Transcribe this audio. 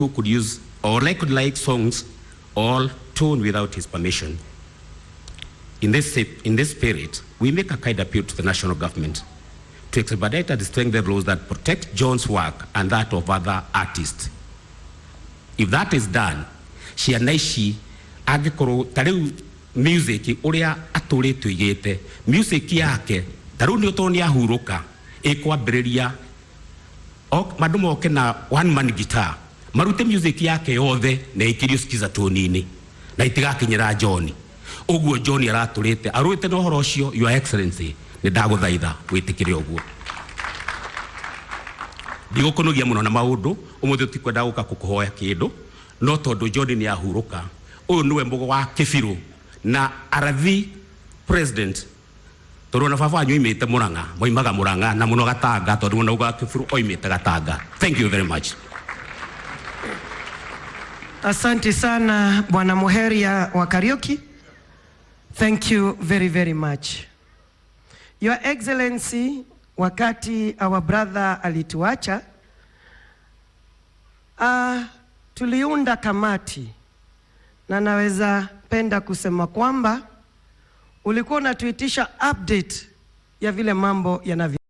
Who could use or record like songs or tune without his permission. In this spirit, we make a kind appeal to the national government to expedite and strengthen laws that protect John's work and that of other artists. If that is done, ciana ici angĩkorwo ta rĩu music ũrĩa atũrĩte oigĩte music yake ta rĩu nĩ tondũ nĩ ahurũka ĩkwambĩrĩria andũ moke na one man guitar marute music yake yothe na ĩkĩrio skiza tone-inĩ na itigakinyĩra John. Ũguo John aratũrĩte arũĩte na ũhoro ũcio. Your Excellency, nĩ ndagũthaitha wĩtĩkĩre ũguo. Ndigũkũnogia mũno na maũndũ ũmũthĩ, tũtikwenda gũka kũkũhoya kĩndũ, no tondũ John nĩ ahurũka, ũyũ nĩwe mũgo wa kĩbirũ na arathi president, tondũ ona baba wanyu oimĩte Mũrang'a, moimaga Mũrang'a na mũno Gatanga, tondũ mũno wa kĩbirũ oimĩte Gatanga. Thank you very much. Asante sana, Bwana Muheria wa Kariuki. Thank you very, very much. Your Excellency, wakati our brother alituacha, tuliunda kamati na naweza penda kusema kwamba ulikuwa unatuitisha update ya vile mambo yanavyo